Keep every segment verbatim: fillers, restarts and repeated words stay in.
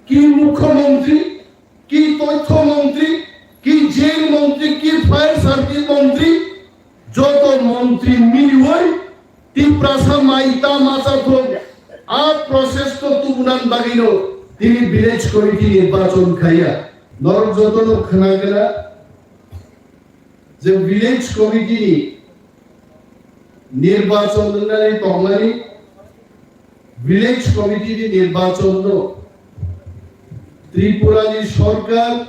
ki mukhyamantri, ki tothyo mantri, ki jail mantri, ki fire service mantri, joto mantri miliwi Tiprasa mai ta macha thok a process to tubunan bagino tini village committee nirbachon khaiya. Norok jotono khna khna je village committee ni nirbachon wngnani tongmani, village committee ni nirbachon no Tripura ni sorkar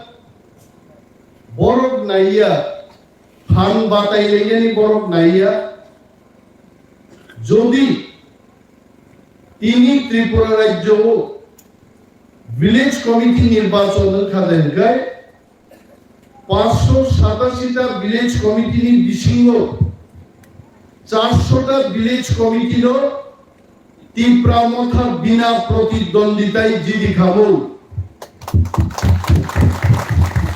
borok naiya, phan batai lainani borok naiya. Jodi tini Tripura rajyo o village committee nirbachon wngkha de hwnkhe, paanshsho satashi ta village committee ni bisingo charshota village committee no Tipra Motha bina protidonditai jidi khamung.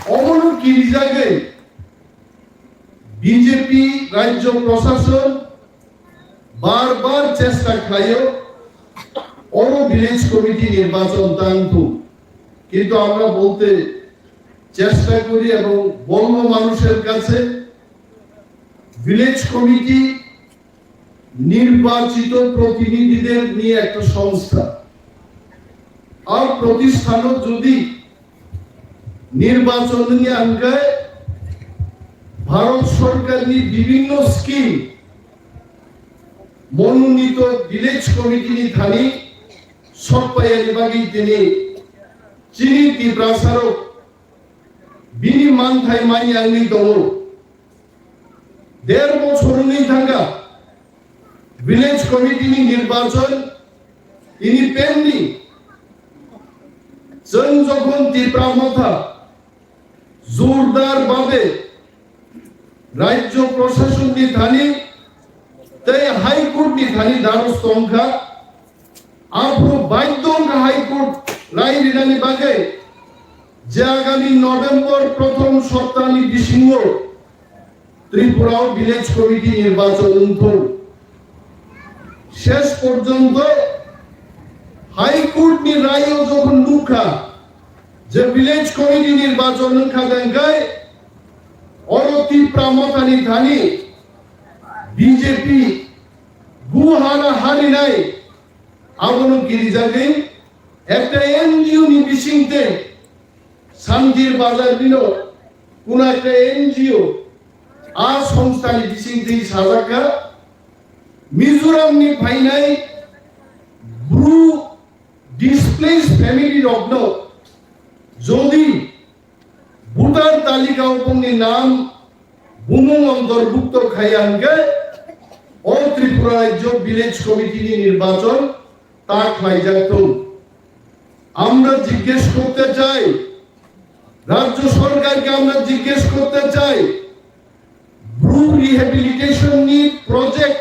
Omono kirijagwi B J P rajyo prosason bar bar chesta khlaio, oro village committee nirbachon tangthung, kintu amra bolte chesta kori ebong bolmo manusher kache village committee nirbachito protinidhider niye ekta songstha. Ar protisthanot jodi nirbachon wngya hwnkhe Bharat Sorkarni bibhinno scheme mononito village committee ni thani sokpayani bagwi tini chini Tiprasarok bini manthai manya wngwi tongo. Der bochor wngwi thangkha village committee ni nirbachon tini pending. Chwng jokhon Tipra Motha jordar babe rajyo prosason ni thani tei High Court ni thani daros tongkha, aphuru baidhyo wngkha High Court rai rinani bagwi je agami November prothom soptani bisingo Tripura o village committee nirbachon wngthung. Shesh porjonto High Court ni rayo jokhon nukha je village committee nirbachon wngkha de hwnkhe oro Tipra Mothani thani B J P guhara harinai abono kirijagwi ekta N G O ni bisingtwi Santir Bazar bino kuna ekta N G O a songstha ni bisingtwi sajakha Mizoram ni phainai Bru displaced family rokno jodi voter talika o bongni nam bumung ontorbukto khaiya hwnkhe o Tripura rajyo village committee ni nirbachon ta khlaijak thung. Amra jiggesh korte chai, rajyo sorkar ke amra jiggesh korte chai, Bru rehabilitation ni project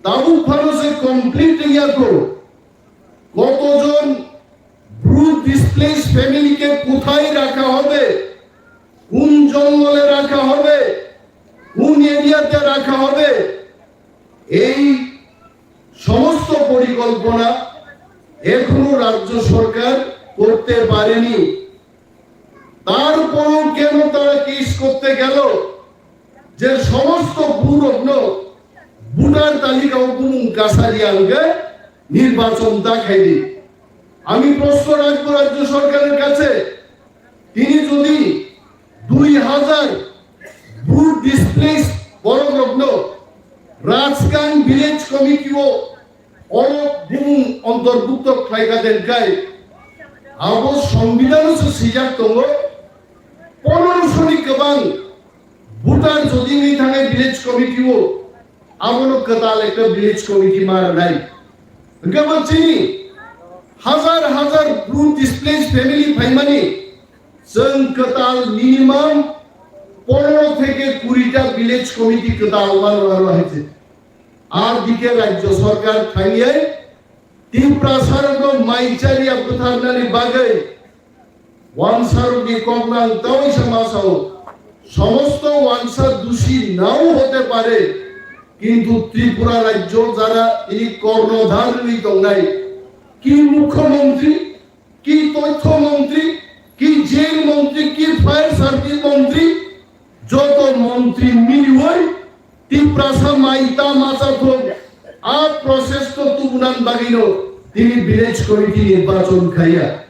tabuk phano se complete wngya kho. কতজন Bru displaced ফ্যামিলিকে কোথায় রাখা হবে, কোন জঙ্গলে রাখা হবে, কোন এরিয়াতে রাখা হবে, এই সমস্ত পরিকল্পনা এখনো রাজ্য সরকার করতে পারেনি। তারপরও কেন তারা কেস করতে গেল যে সমস্ত ভূরত্ন ভোটার তালিকা ও গুমুং কাছারিয়ালকে নির্বাচন দেখায়নি? আমি প্রশ্ন রাখবো রাজ্য সরকারের কাছে, তিনি যদি দুই হাজার ভূ ডিসপ্লেসড বড় রত্ন রাজকাং ভিলেজ কমিটিও oro bumung ontorbukto khlaikha den kai abo songbidano se swijak tongo, ponorosho ni kwbang voter jodi wngwi thangnai village committee o, abono kwtal ekta village committee ma rwnai. Hwnkhe bo chini hazar hazar bru displaced family phaimani, chwng kwtal minimum pondro theke kuri ta village committee kwtal ma rwna rw hai se. Ar dike rajyo sorkar thangwi Tiprasarokno mai chariya bwtharnani bagwi wansarokni koknang tawisa ma sao, somosto wansa dushi nao hote pare, kintu Tripura rajyo jara ini kornodhar wngwi tongnai, ki mukhyamantri, ki toitho montri, ki jail montri, ki fire service montri, joto montri miliwi Tiprasa mai ta macha thok a process to tubunan bagino tini village committee nirbachon khaiya.